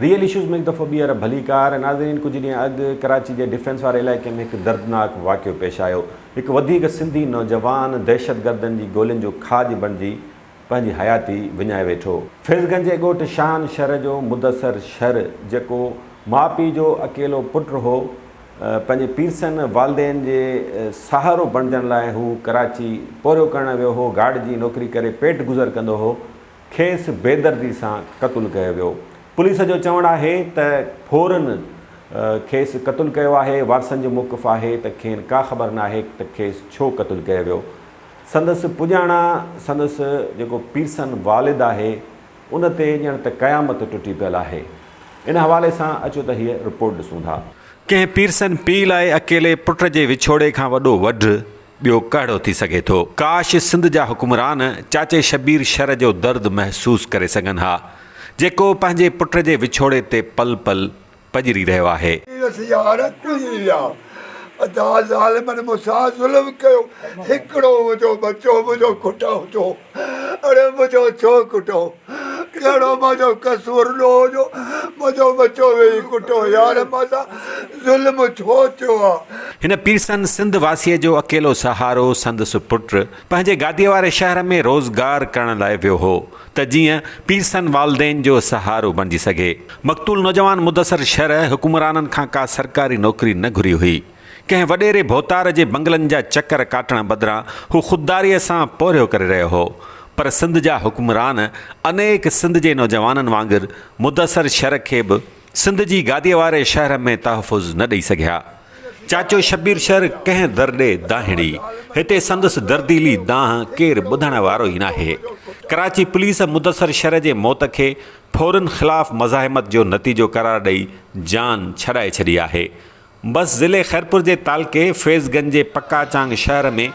Real issues ۾ هڪ دفعو ٻيهر ڀليڪار ناظرين ڪجهه ڏينهن اڳ ڪراچي جي ڊفينس واري علائقي ۾ هڪ دردناڪ واقعو پيش آيو هڪ وڌيڪ سنڌي نوجوان دهشتگردن جي گولين جو کاڄ بڻجي پنهنجي حياتي وڃائي ويٺو. فيض گنج جي ڳوٺ شاهن شھر جو مدثر شھر جيڪو ماء پيء جو اڪيلو پٽ هو پنهنجي پيرسن والدين جي سهارو بڻجڻ لاء هو ڪراچي پورهيو ڪرڻ ويو هو گارڊ جي نوڪري ڪري پيٽ گذر ڪندو هو کيس بيدردي سان قتل ڪيو ويو. پوليس جو چوڻ آهي ته ڦورن کيس قتل ڪيو آهي، وارثن جو موقف آهي ته کين ڪا خبر ناهي ته کيس ڇو قتل ڪيو ويو. سندس پڄاڻا سندس جيڪو پيرسن والد آهي ان تي ڄڻ ته قيامت ٽٽي پيل آهي. ان حوالي سان اچو ته هيء رپورٽ ڏسون ٿا. ڪنهن پيرسن پيء لاء اڪيلي پٽ جي وڇوڙي کان وڏو وڍ ٻيو ڪهڙو ٿي سگهي ٿو. ڪاش سنڌ جا حڪمران چاچي شبير شر جو درد محسوس ڪري سگهن ها، جيڪو پنهنجي پٽ جي وڇوڙي تي پل پل پڄري رهيو آهي. رس يار ڪهي ويا ادا ظالمن مون سان ظلم ڪيو هڪڙو منهنجو ٻچو منهنجو ڪٽو ٿيو اڙي منهنجو ڇو ڪٽو ڪهڙو منهنجو قصور ڏوهه جو منهنجو ٻچو ويهي ڪٽو يار مان سان ظلم ڇو ٿيو آ. هن پيرسن سنڌ واسيء جو اڪيلو سهارو سندس پٽ پنهنجي گاديء واري شهر ۾ روزگار ڪرڻ لاء ويو هو ته جيئن پيرسن والدين جو سهارو بڻجي سگهي. مقتول نوجوان مدثر شر حڪمرانن کان ڪا سرڪاري نوڪري نه گهري هئي. ڪنهن وڏيري ڀوتار جي بنگلن جا چڪر ڪاٽڻ بدران هو خودداريء سان پورهيو ڪري رهيو هو. پر سنڌ جا حڪمران انيڪ سنڌ جي نوجوانن وانگر مدثر شر کي به سنڌ جي گاديء واري شهر ۾ تحفظ نه ڏئي سگهيا. چاچو شبير شر ڪنهن در ڏي دانهڙي. هتي سندس درديلي دانهن ڪير ٻڌڻ وارو ئي ناهي. ڪراچي پوليس مدثر شر جي موت کي ڦورن خلاف مزاحمت جو نتيجو قرار ڏئي جان ڇڏائي ڇڏي آهي. بس ضلعي خيرپور جي تعلقي فيض گنج جي پڪا چانگ شهر ۾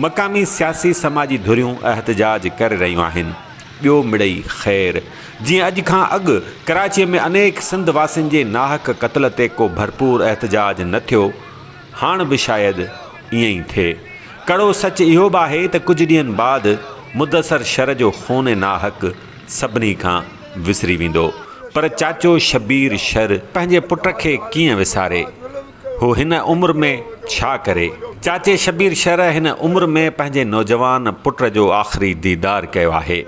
مقامي سياسي سماجي ڌريون احتجاج ڪري رهيون آهن. ٻيو مڙئي خير. جيئن اڄ کان اڳ ڪراچيء ۾ انيڪ سنڌ واسين جي ناحق قتل تي ڪو ڀرپور احتجاج نه ٿيو، هاڻ به شايد ائين ئي ٿئي. ڪڙو سچ اهو به آهي ته ڪجهه ڏينهن بعد مدثر شر جو خون ناحق سڀني کان وسري ويندو. پر چاچو شبير شر پنهنجي پٽ کي ڪيئن وساري؟ هو هن عمر ۾ ڇا ڪري؟ چاچي شبير شر هن عمر ۾ پنهنجي نوجوان پٽ جو آخري ديدار ڪيو آهي.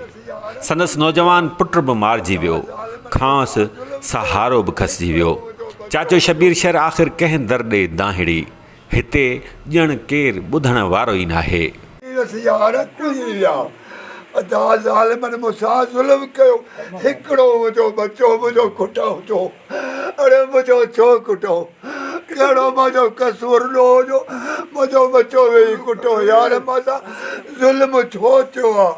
سندس نوجوان پٽ به مارجي ويو، کانئس سهارو به کسجي ويو. چاچو شبير شر آخر ڪنهن در ڏي دانهڙي؟ هتي ڄڻ ڪير ٻڌڻ وارو ئي ناهي. رس يار ڪهي ويا ادا ظالمن مون سان ظلم ڪيو هڪڙو منهنجو ٻچو منهنجو ڪٽو ٿيو اڙي منهنجو ڇو ڪٽو ڪهڙو منهنجو قصور ڏوهه جو منهنجو ٻچو ويهي ڪٽو يار مان سان ظلم ڇو ٿيو آ.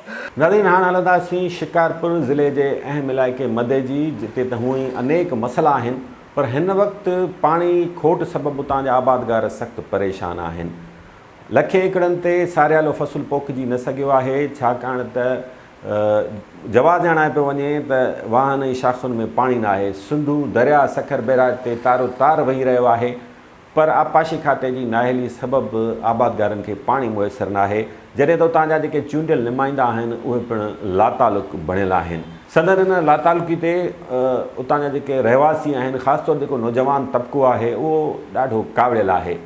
ناظرين هاڻ هلنداسين شڪارپور ضلعي جي اهم علائقي مدئجي جتي ته هونئن ئي انيڪ مسئلا آهن پر هن وقت پاڻي کوٽ سبب اتان جا آبادگار سخت پريشان آهن. لکين ايڪڙن تي ساريالو فصل پوکجي نه سگهيو آهي، ڇاڪاڻ ته جواز ڄاڻايو پيو وڃي ته واهن ۽ شاخن ۾ پاڻي ناهي. سنڌو درياء سکر بئراج تي تارو تار وهي رهيو آهي، پر آبپاشي کاتي جي نااهلي سبب آبادگارن کي پاڻي ميسر ناهي، جڏهن ته اتان جا جيڪي چونڊيل نمائندا آهن اهي پڻ لاتعلق بڻيل آهن. سندن ان لاتعلقي تي اتان جا جيڪي رهواسي آهن خاص طور جيڪو نوجوان طبقو آهي اهو ڏاڍو ڪاوڙيل آهي.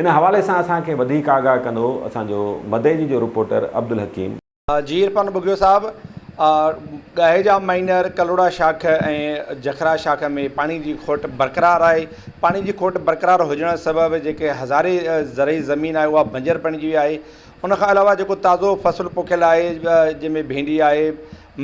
ان حوالي سان اسان کي وڌيڪ آگاهه ڪندو اسان جو مدئجي جو رپورٽر عبدالحڪيم. جي عرفان ٻگهيو صاحب ڳاهي جا مائنر ڪلهوڙا شاخ ۽ جکرا شاخ ۾ پاڻي جي کوٽ برقرار آهي پاڻي جي کوٽ برقرار هجڻ سبب جيڪي هزارين زرعي زمين آهي اها بنجر بڻجي وئي آهي ان کان علاوه جيڪو تازو فصل پوکيل آهي جنهن ۾ ڀينڊي آهي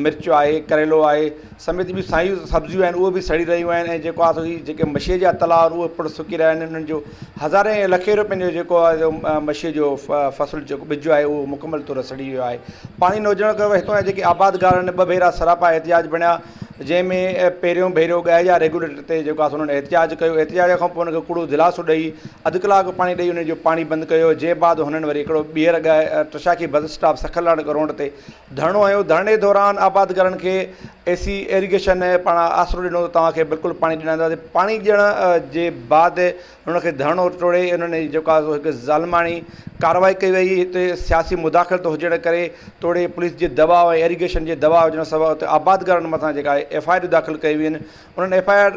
مرچ آهي، ڪريلو آهي، سميت ٻيون سايون سبزيون آهن اهي به سڙي رهيون آهن ۽ جيڪو آهي سو هي جيڪي مڇيء جا تلاء آهن اهي پڻ سڪي رهيا آهن انهن جو هزارين ۽ لکين روپين جو جيڪو آهي سو مڇيء جو فصل جيڪو ٻج آهي اهو مڪمل طور سڙي ويو آهي پاڻي نه هجڻ ڪري هتان جا جيڪي آبادگار آهن ٻه ڀيرا سراپا احتجاج بڻيا جنهن ۾ پهريون ڀيرو ڳائي جا ريگوليٽر تي جيڪو آهي سو انهن احتجاج ڪيو احتجاج کان پوء انهن کي ڪوڙو دلاسو ڏئي اڌ ڪلاڪ پاڻي ڏئي انهن جو پاڻي بند ڪيو جنهن بعد هنن وري هڪڙو ٻيهر ڳائي ٽشاکي بس اسٽاپ سکر لاڙڪ روڊ تي ڌرڻو هنيو، ڌرڻي دوران آبادگارن کي اي سي ايريگيشن پاران آسرو ڏنو ته توهان کي بلڪل پاڻي ڏينداسين، پاڻي ڏيڻ جي بعد انهن کي ڌرڻو ٽوڙي انهن جيڪو آهي سو هڪ ظالماڻي ڪارروائي ڪئي وئي هتي سياسي مداخلت هجڻ ڪري توڙي پوليس جي دٻاء ۽ ايريگيشن جي دٻاء هجڻ سبب اتي آبادگارن مٿان جيڪا ايف I R داخل ڪئي ويون آهن انهن ايف I R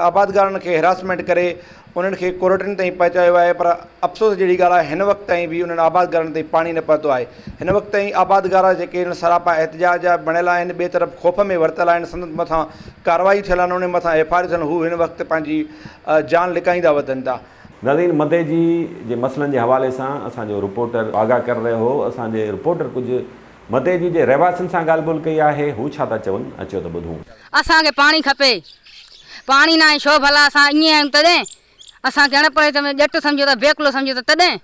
آبادگارن کي هراسمينٽ ڪري انهن کي ڪورٽن تائين پهچايو آهي پر افسوس جهڙي ڳالهه آهي هن وقت تائين به انهن آبادگارن تائين پاڻي نه پهتو آهي هن وقت تائين آبادگار جيڪي هن سراپا احتجاج جا بڻيل آهن ٻئي طرف خوف ۾ ورتل آهن سندن مٿان ڪارروائي ٿيل آهن انهن مٿان ايف I R ٿيل هو هن وقت پنهنجي جان لڪائيندا وتن ٿا. ناظرين مدئجي جي مسئلن جي حوالي سان اسان جو رپورٽر آگاهه ڪري رهيو هو اسان جي رپورٽر ڪجهه مدئجي جي رهواسين سان ڳالهه ٻولهه ڪئي آهي هو ڇا ٿا چون اچو ته ٻڌون. اسان کي پاڻي کپي پاڻي ناهي ڇو ڀلا اسان ائين آهيون تڏهن اسان کي اڻ پڙهيو ته ڄٽ سمجهو ٿا بيعقلو سمجهو ٿا تڏهن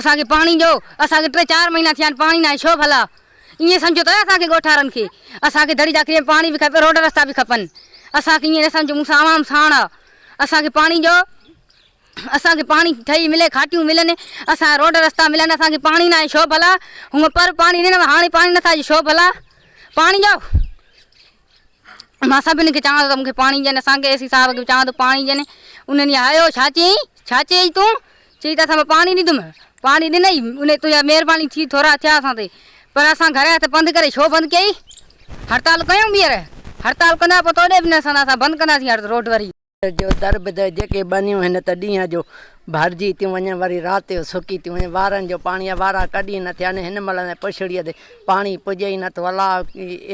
اسان کي پاڻي ڏيو اسان کي ٽي چار مهينا ٿيا آهن پاڻي ناهي ڇو ڀلا ائين سمجهو ٿا اسان کي ڳوٺارن کي اسان کي دڙي جاکري ۾ پاڻي به کپي روڊ رستا به کپن اسان کي ائين نه سمجهو مون سان عوام ساڻ آ اسان کي پاڻي ڏيو اسان کي پاڻي ٺهي ملي کاٽيون ملن اسان روڊ رستا ملن اسان کي پاڻي ناهي ڇو ڀلا هونء پر پاڻي ڏنو هاڻي پاڻي نٿا اچي ڇو ڀلا پاڻي ڏيو مان سڀني کي چوان ٿو ته مونکي پاڻي ڏين اسان کي اي سي صاحب کي به چوان ٿو پاڻي ڏين انهن آيو ڇا چيائين ڇا چيائين تون چئي ته اسان پاڻي ڏيندم پاڻي ڏنئي ان تنهنجا مهرباني ٿي ٿورا ٿيا اسان تي پر اسان گهر آيا ته بند ڪري ڇو بند ڪيئي هڙتال ڪيون ٻيهر هڙتال ڪندا پوء توڏي به نه اسان اسان بند ڪنداسين روڊ وري. جو دربدر جيڪي ٻنيون هن ته ڏينهن جو ڀرجي ٿيون وڃن وري رات جو سڪي ٿيون وڃن وارن جو پاڻي آهي وارا ڪڏهن نه ٿيا آهن هن مهل اڃا پڇڙيء تي پاڻي پڄي ئي نٿو الله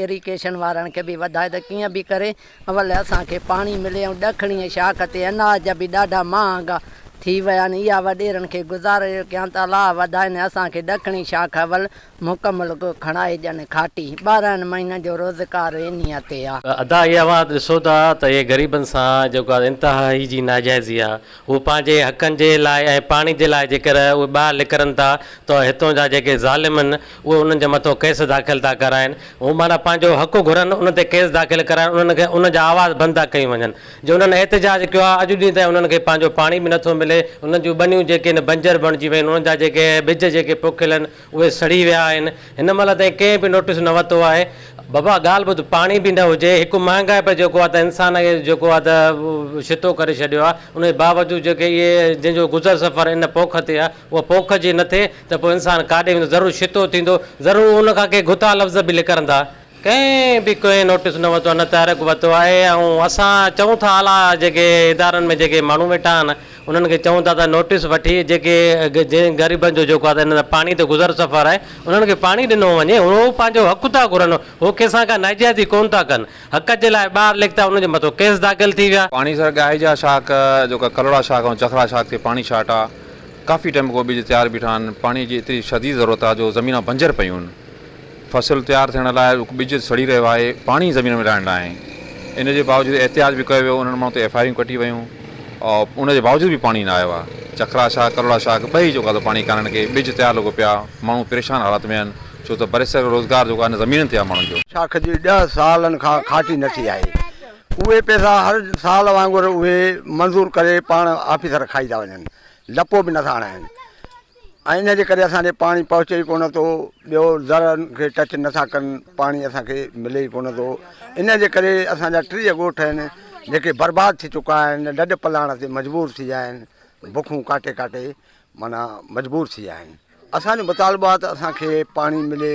ايريگيشن وارن کي به وڌائي ته ڪيئن به ڪري اول اسان کي پاڻي ملي ۽ ڏکڻيء شاخ تي اناج به ڏاڍا مهانگا ٿي ويا آهن اها وڏيرن کي گذارش ڪيان ته الله وڌائين اسان کي ڏکڻي شاخ اول مڪمل کڻائي ڏين کاٽي 12 مهينن جو روزگار انهيء تي آ. ادا اهي اوهان ڏسو ٿا ته اهي غريبن سان جيڪو آهي انتهائي جي ناجائزي آهي هو پنهنجي حقن جي لاء ۽ پاڻي جي لاء جيڪر اهي ٻاهر نڪرن ٿا ته هتون جا جيڪي ظالم آهن اهي انهن جي مٿو ڪيس داخل ٿا ڪرائن هو معنيٰ پنهنجو حق گهرن انهن تي ڪيس داخل ڪرائن انهن کي انهن جا آواز بند ٿا ڪيون وڃن جو انهن احتجاج ڪيو آهي اڄ ڏينهن تائين انهن کي پنهنجو پاڻي به نٿو ملي انهن جون ٻنيون جيڪي آهن بنجر بڻجي ويون آهن انهن جا جيڪي ٻج جيڪي پوکيل آهن اهي سڙي ويا آهن هن مهل تائين ڪنهن به نوٽيس نه ورتو آهي بابا ڳالهه ٻڌ پاڻي به نه هجي هڪ مهانگائي پر جيڪو آهي ته انسان کي جيڪو آهي ته شتو ڪري ڇڏيو آهي ان جي باوجود جيڪي اهي جنهن جو گذر سفر ان پوک تي آهي اها پوک جي نه ٿئي ته پوء انسان ڪاڏي ويندو ضرور شتو ٿيندو ضرور ان کان ڪي گٿا لفظ به نڪرندا. ڪنهن به ڪنهن نوٽيس نه ورتو آهي نه تحرڪ ورتو آهي ۽ اسان چئون ٿا اعليٰ جيڪي ادارن ۾ جيڪي ماڻهو ويٺا آهن انهن کي چئون ٿا ته نوٽيس وٺي جيڪي جن غريبن جو جيڪو آهي ته ان پاڻي تي گذر سفر آهي انهن کي پاڻي ڏنو وڃي هو پنهنجو حق ٿا گهرن هو ڪنهن سان ڪا ناجائزي ڪونه ٿا ڪن حق جي لاء ٻاهر نڪتا انهن جي مٿو ڪيس داخل ٿي ويا. پاڻي سر ڳاهي جا شاخ جيڪا ڪلهوڙا شاخ ۽ جکرا شاخ تي پاڻي شارٽ آ ڪافي ٽائيم کان ٻج تيار بيٺا آهن پاڻي جي ايتري شديد ضرورت آ جو زمينان بنجر پيون آهن فصل تيار ٿيڻ لاء ٻج سڙي رهيو آهي پاڻي زمين ۾ لاهڻ لاء ان جي باوجود احتجاج به ڪيو ويو انهن ماڻهن تي ايف I آريون ڪٽي ويون ان جي باوجود به پاڻي نه آيو آهي چکرا شاخ ڪلهوڙا شاخ ٻئي جيڪو آهي پاڻي ڪانهن کي ٻج تيار لڳو پيا ماڻهو پريشان حالت ۾ آهن ڇو ته برسر روزگار جيڪو آهي زمينن تي آهي ماڻهن جو. شاخ جي ڏهه سالن کان کاٽي نه ٿي آهي اهي پئسا هر سال وانگر اهي منظور ڪري پاڻ آفيسر کائي ٿا وڃن لپو به نٿا هڻائن ۽ ان جي ڪري اسان ڏي پاڻي پهچي ئي ڪونه ٿو ٻيو زرعن کي ٽچ نٿا ڪن پاڻي اسان کي ملي ئي ڪونه ٿو ان جي ڪري اسان جا 30 ڳوٺ آهن جيڪي برباد ٿي چڪا آهن لڏ پلاڻ تي مجبور ٿي ويا آهن بکون ڪاٽي ڪاٽي معنيٰ مجبور ٿي ويا آهن اسان جو مطالبو آهي ته اسان کي پاڻي ملي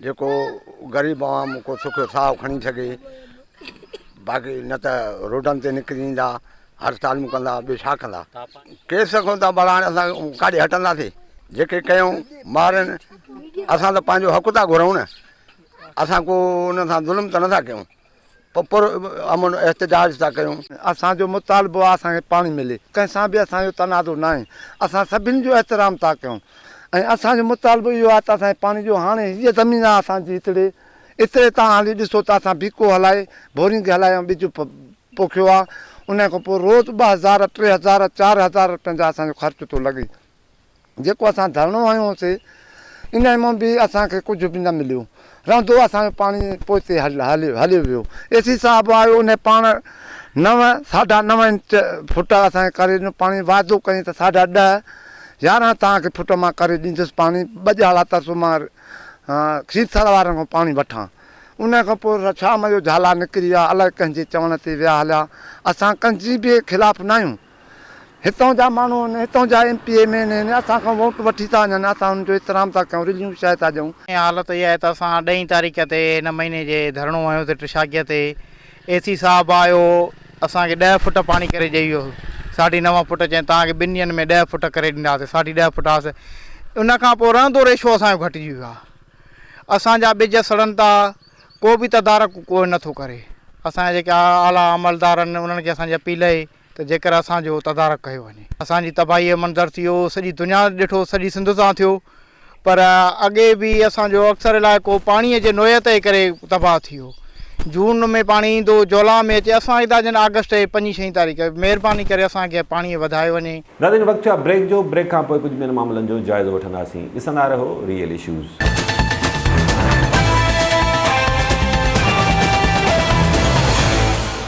جيڪو غريب عوام ڪو سک جو ساهه کڻي سگهي باقي نه ته روڊن تي نڪري ايندا هڙتالون ڪندا ٻيو ڇا ڪندا ڪيس کان ته ڀلا هاڻي اسان ڪاڏي هٽنداسي جيڪي ڪيون مارن اسان ته پنهنجو حق ٿا گهرون نه اسان ڪو ان سان ظلم ته نٿا ڪيون پر امن احتجاج ٿا ڪيون. اسان جو مطالبو آهي اسان کي پاڻي ملي ڪنهن سان به اسان جو تنازعو ناهي اسان سڀني جو احترام ٿا ڪيون ۽ اسان جو مطالبو اهو آهي ته اسان کي پاڻي ڏيو هاڻي هيء زمين آهي اسان جي هتڙي ايتري تان هلي ڏسو ته اسان بيڪو هلائي بورنگ هلائي ۽ ٻج پوکيو آهي ان کان پوء روز 2000 3000 4000 رپين جا اسان جو خرچ ٿو لڳي جيڪو اسان ڌرڻو هنيو هوسي انهي مان به اسان کي ڪجهه به نه مليو. رهندو اسان جو پاڻي پوئتي هليو ويو. اي سي صاحب آيو انهي پاڻ نو ساڍا نو انچ فٽ اسان کي ڪري ڏنو پاڻي واعدو ڪيائين ته ساڍا ڏهه يارهن توهان کي فٽ مان ڪري ڏيندس پاڻي ٻه ڄاڙا ترسو مان کيرٿر وارن کان پاڻي وٺان. انهي کان پوء شام جو جهالا نڪري ويا الائي ڪنهن جي چوڻ تي ويا هليا اسان ڪنهن جي به خلاف ناهيون. هتان جا ماڻهو آهن، هتان جا ايم پي اي، ايم اين اي آهن، اسان کان ووٽ وٺي ٿا وڃن، اسان انهن جو احترام ٿا ڪيون، رليون وڇائي ٿا ڏيون. حالت اها آهي ته اسان ڏهين تاريخ تي هن مهيني جي ڌرڻو هنيو سي ٽشاڪيء تي، اي سي صاحب آيو اسان کي ڏهه فٽ پاڻي ڪري ڏئي ويو، ساڍي نو فٽ چيائين توهان کي ٻن ڏينهن ۾ ڏهه فٽ ڪري ڏينداسين، ساڍي ڏهه فٽ آس، ان کان پوء رهندو ريشو اسان جو گهٽجي ويو آهي، اسان جا ٻج سڙن ٿا، ڪو به تدارڪ ڪو نه ٿو ڪري، اسان جا جيڪي اعليٰ عملدار آهن انهن کي اسان جي اپيل اهي ته جيڪر اسان جو تدارڪ ڪيو وڃي. اسان جي تباهيء جو منظر ٿي ويو، سڄي دنيا ڏٺو، سڄي سنڌ سان ٿيو، پر اڳي به اسان جو اڪثر علائقو پاڻيء جي نوعيت جي ڪري تباهه ٿي ويو. جون ۾ پاڻي ايندو، جولاء ۾ اچي، اسان کي ٿا چون آگسٽ جي پنجين ڇهين تاريخ، مهرباني ڪري اسان کي پاڻي وڌايو وڃي. ناظرين وقت ٿيو آهي بريڪ جو، بريڪ کان پوء ڪجهه ٻين معاملن جو جائزو وٺنداسين، ڏسندا رهو ريئل اشوز.